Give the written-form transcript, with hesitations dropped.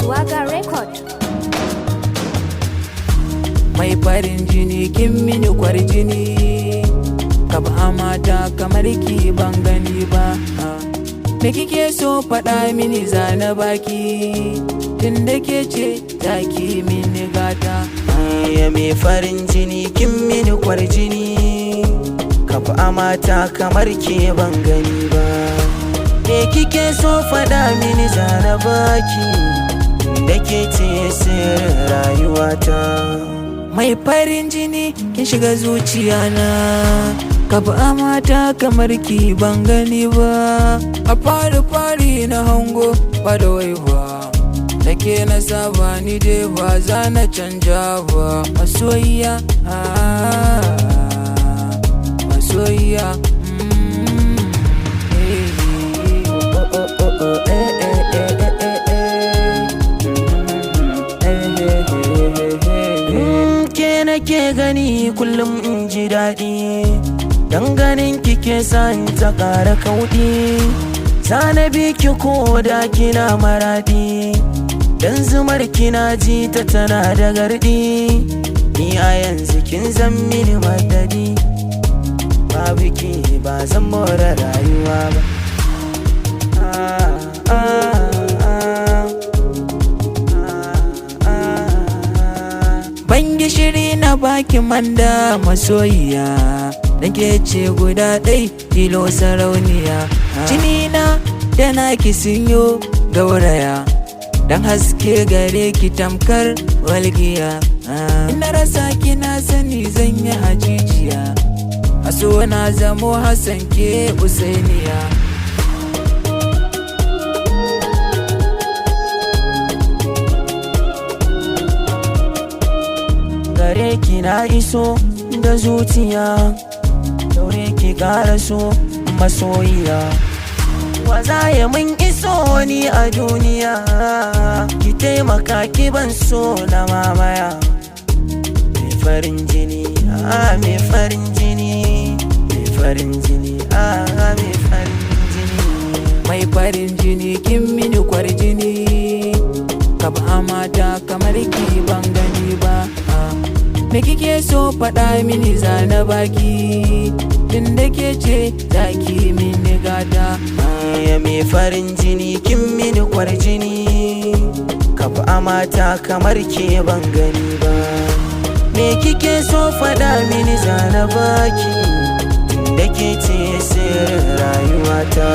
Swagger Record. Mai farin jini, kin mini kwarjini, ka ba mata kamar ki ban gani ba. Me kike so faɗa mini, zana baki, tun da ke ce zaki mini gata. Ya mai farin jini, kin mini kwarjini, ka fa mata kamar ke ban gani ba. Me kike so faɗa mini, zana baki, da ke ce sirrin rayuwata. Mai farin jini, kin shiga zuciya na, ka ba mata kamar ki ban gani ba. A fari fari na hango ba da waiwa, da ke na saba, ni dai ba za na canja ba. Masoyiya, ah, masoyiya, eh, Oh, oh, oh, oh, eh, eh, eh, eh, eh, eh. Eh, eh, eh, eh, eh. Ke nake gani kullum in ji daɗi, dan ganin kike san ta ƙara kauɗi. Zana bi ki ko da kina maraɗi, dan zumar kina ji ta tana da garɗi. Ni a yanzu kin zan mini madadi, babu ki ba zan more rayuwa ba. Ah, ah, ah. Ah, ah. Ban gishiri na baki manda, masoyiya, da ke ce guda ɗai tilo sarauniya. Jini na da naki sun yo gauraya, dan haske gare ki tamkar walgiya. Ina rasa ki na sani zan yi hajijiya, a so na zamo Hassan ke Usainiya. Gare ki na iso da zuciya, daure ki ƙara so masoyiya. Wa za ya mun iso ni a duniya? Ki taimaka ki ban so na mamaya. Mai farin jini, ah, mai farin jini, mai farin jini, ah, mai farin jini. Mai farin jini, kin mini kwarjini, ka ba mata kamar ki ban gani ba. Me kike so faɗa mini, zana baki, tun da ke ce zaki mini gata. Ya mai farin jini, kin mini kwarjini, ka fa mata kamar ke ban gani ba. Me kike so faɗa mini, zana baki, tunda ke ce sirrin rayuwata.